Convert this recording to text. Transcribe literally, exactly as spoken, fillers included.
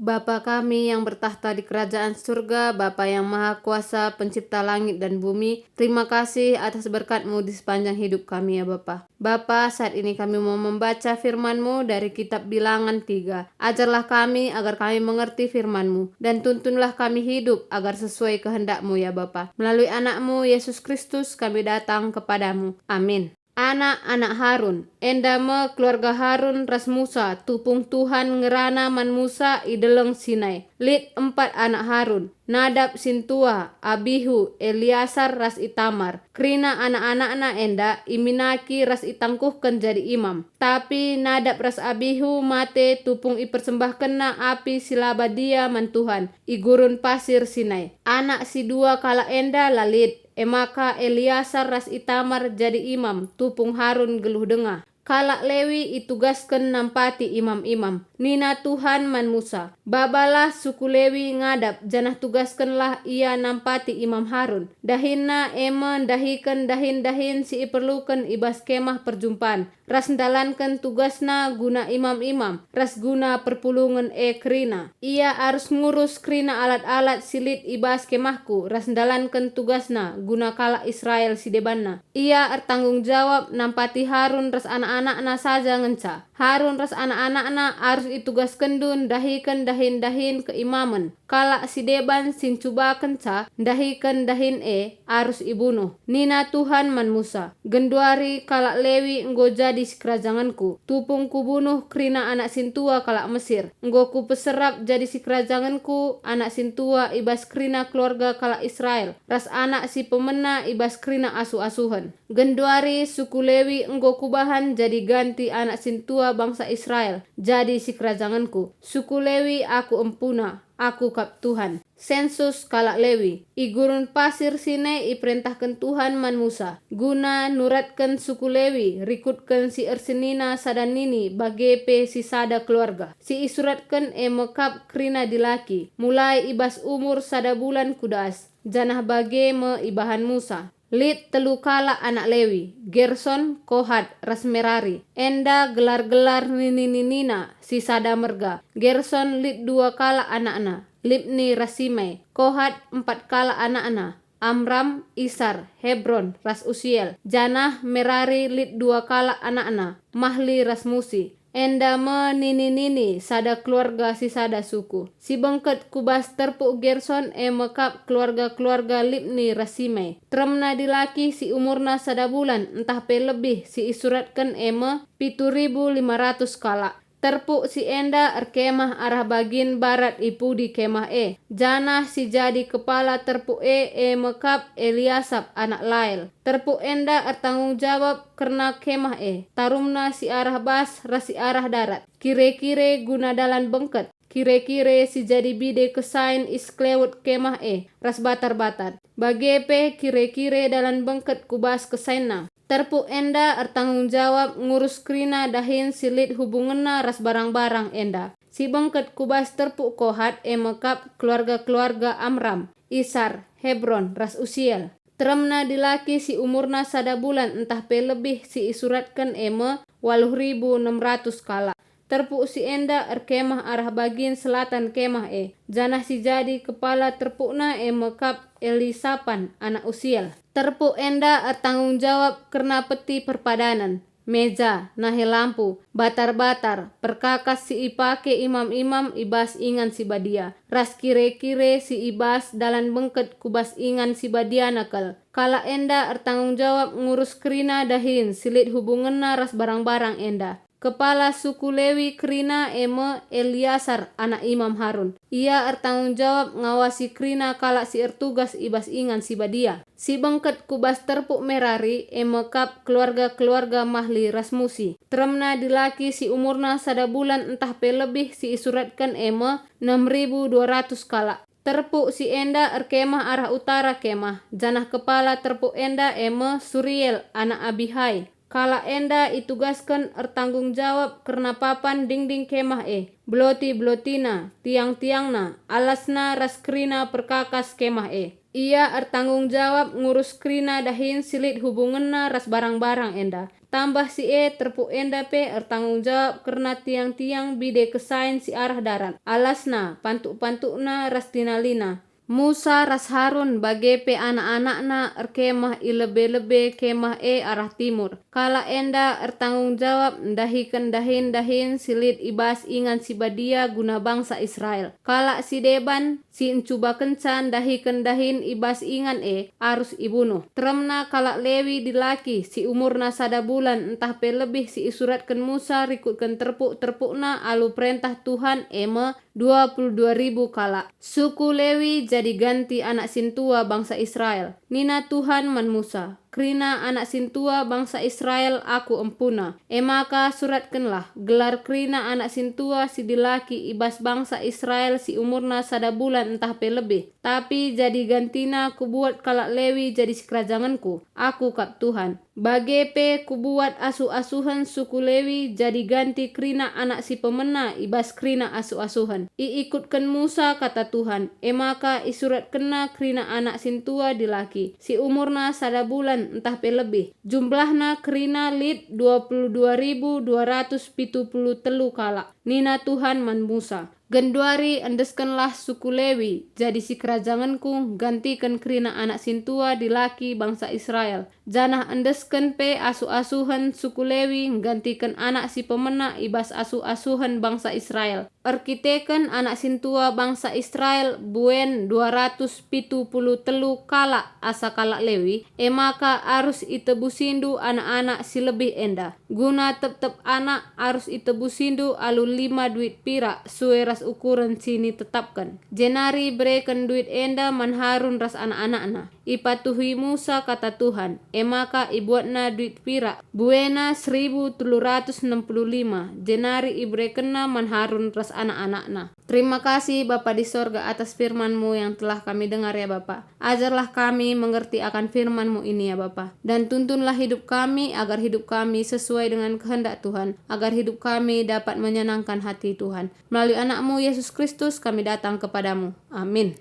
Bapa kami yang bertakhta di kerajaan surga, Bapa yang Maha Kuasa, Pencipta langit dan bumi, terima kasih atas berkat-Mu di sepanjang hidup kami, ya Bapa. Bapa, saat ini kami mau membaca firman-Mu dari kitab Bilangan tiga. Ajarlah kami agar kami mengerti firman-Mu, dan tuntunlah kami hidup agar sesuai kehendak-Mu, ya Bapa. Melalui Anak-Mu, Yesus Kristus, kami datang kepada-Mu. Amin. Anak-anak Harun, enda me keluarga Harun ras Musa, tupung Tuhan ngerana man Musa i Deleng Sinai. Lit empat anak Harun, Nadab sintua, Abihu, Eleasar ras Itamar. Kerina anak-anakna enda iminaki ras itangkuhken jadi imam. Tapi Nadab ras Abihu mate tupung ipersembahkenna api si la badia man Tuhan i gurun pasir Sinai. Anak si dua kalak enda la lit, e maka Eleasar ras Itamar jadi imam tupung Harun geluh denga. Kalak Lewi itugasken nampati imam-imam. Nina Tuhan man Musa, "Babalah suku Lewi ngadap, janah tugaskenlah ia nampati imam Harun. Dahinna e me ndahiken dahin-dahin si iperluken i bas Kemah Perjumpan, ras ndalanken tugasna guna imam-imam, ras guna perpulungen e kerina. Ia arus ngurus kerina alat-alat si lit i bas Kemahku, ras ndalanken tugasna guna kalak Israel si debanna. Ia ertanggung jawab nampati Harun ras anak-anakna saja ngenca. Harun ras anak-anakna arus itugaskenndu ndahiken dahin-dahin keimamen. Kalak si deban si ncubakenca ndahiken dahin e arus ibunuh." Nina Tuhan man Musa, "Genduari kalak Lewi enggo jadi sikerajangenKu. Tupung Kubunuh kerina anak sintua kalak Mesir. Enggo Kupeserap jadi sikerajangenKu anak sintua i bas kerina keluarga kalak Israel, ras anak si pemena i bas kerina asuh-asuhen. Genduari suku Lewi enggo Kubahan jadi ganti anak sintua bangsa Israel, jadi sikerajangenKu. Suku Lewi Aku empuna, Aku kap Tuhan." Sensus kalak Lewi. I gurun pasir Sinai iperentahken Tuhan man Musa, guna nuratken suku Lewi, rikutken si ersenina sada nini bage pe si sada keluarga. Si isuratken e me kap kerina dilaki, mulai i bas umur sada bulan ku das, janah bage me ibahan Musa. Lit telu kalak anak Lewi, Gerson, Kohat, ras Merari. Enda gelar-gelar nini-ninina si sada merga. Gerson lit dua kalak anakna, Libni ras Simei. Kohat empat kalak anakna, Amram, Isar, Hebron, ras Usiel. Janah Merari lit dua kalak anakna, Mahli ras Musi. Enda me nini-nini sada keluarga si sada suku. Si bengket ku bas terpuk Gerson e me kap keluarga-keluarga Libni ras Simei. Teremna dilaki si umurna sada bulan ntah pe lebih si isuratken e me pitu ribu lima ratus kalak. Terpuk si enda erkemah arah bagin barat i pudi kemah e, janah si jadi kepala terpuk e e me kap Eliasap anak Lael. Terpuk enda ertanggung jawab kerna kemah e, tarumna si arah bas ras si arah darat, kire-kire guna dalan bengket, kire-kire si jadi bide kesain i sekelewet kemah e, ras batar-batar. Bage pe kire-kire dalan bengket ku bas kesainna. Terpuk enda ertanggung jawab ngurus kerina dahin si lit hubungenna ras barang-barang enda. Si bengket ku bas terpuk Kohat e me kap keluarga-keluarga Amram, Isar, Hebron, ras Usiel. Teremna dilaki si umurna sada bulan ntah pe lebih si isuratken e me waluh ribu enem ratus kalak. Terpuk si enda erkemah arah bagin selatan kemah e, janah si jadi kepala terpukna e me kap Elisapan anak Usiel. Terpuk enda ertanggung jawab kerna peti perpadanen, meja, nahe lampu, batar-batar, perkakas si ipake imam-imam i bas ingan si badia, ras kire-kire si i bas dalan bengket ku bas ingan si badiana kal. Kalak enda ertanggung jawab ngurus kerina dahin si lit hubungenna ras barang-barang enda. Kepala suku Lewi kerina e me Eleasar anak Imam Harun. Ia ertanggung jawab ngawasi kerina kalak si ertugas i bas ingan si badia. Si bengket ku bas terpuk Merari e me kap keluarga-keluarga Mahli ras Musi. Teremna dilaki si umurna sada bulan ntah pe lebih si isuratken e me enem ribu dua ratus kalak. Terpuk si enda erkemah arah utara kemah, janah kepala terpuk enda e me Suriel anak Abihai. Kalak enda itugasken ertanggung jawab kerna papan dingding kemah e, beloti-belotina, tiang-tiangna, alasna ras kerina perkakas kemah e. Ia ertanggung jawab ngurus kerina dahin si lit hubungenna ras barang-barang enda. Tambah si e, terpuk enda pe ertanggung jawab kerna tiang-tiang bide kesain si arah darat, alasna, pantuk-pantukna, ras tinalina. Musa ras Harun bage pe anak-anakna erkemah i lebe-lebe kemah e arah timur. Kalak enda ertanggung jawab ndahiken dahin-dahin si lit i bas ingan si badia guna bangsa Israel. Kalak si deban si ncubakenca ndahiken dahin i bas ingan e arus ibunuh. Teremna kalak Lewi dilaki si umurna sada bulan ntah pe lebih si isuratken Musa rikutken terpuk-terpukna alu perentah Tuhan, e me, dua puluh dua ribu kalak. Suku Lewi jadi ganti anak sintua bangsa Israel. Nina Tuhan man Musa, "Kerina anak sintua bangsa Israel Aku empuna. E maka suratkenlah gelar kerina anak sintua si dilaki i bas bangsa Israel si umurna sada bulan ntah pe lebih, tapi jadi gantina Kubuat kalak Lewi jadi sikerajangenKu. Aku kap Tuhan." Bage pe Kubuat asuh-asuhen suku Lewi jadi ganti kerina anak si pemena i bas kerina asuh-asuhen. Iikutken Musa kata Tuhan, e maka isuratkenna kerina anak sintua dilaki, si umurna sada bulan ntah pe lebih. Jumlahna kerina lit dua puluh dua ribu dua ratus pitu puluh telu kalak. Nina Tuhan man Musa, "Genduari endeskenlah suku Lewi jadi sikerajangenKu nggantiken kerina anak sintua dilaki bangsa Israel, janah endesken pe asuh-asuhen suku Lewi nggantiken anak si pemena i bas asuh-asuhen bangsa Israel. Erkiteken anak sintua bangsa Israel buen dua ratus pitu puluh telu kalak asa kalak Lewi, e maka arus itebusindu anak-anak si lebih enda. Guna tep-tep anak arus itebusindu alu lima duit pirak sue ras ukuren si nitetapken. Jenari bereken duit enda man Harun ras anak-anakna." Ipatuhi Musa kata Tuhan, e maka ibuatna duit pirak, buena seribu telu ratus enam puluh lima, jenari iberekenna man Harun ras anak-anakna. Terima kasih, Bapa di sorga, atas firman-Mu yang telah kami dengar, ya Bapa. Ajarlah kami mengerti akan firman-Mu ini, ya Bapa, dan tuntunlah hidup kami, agar hidup kami sesuai dengan kehendak Tuhan, agar hidup kami dapat menyenangkan hati Tuhan. Melalui Anak-Mu, Yesus Kristus, kami datang kepada-Mu. Amin.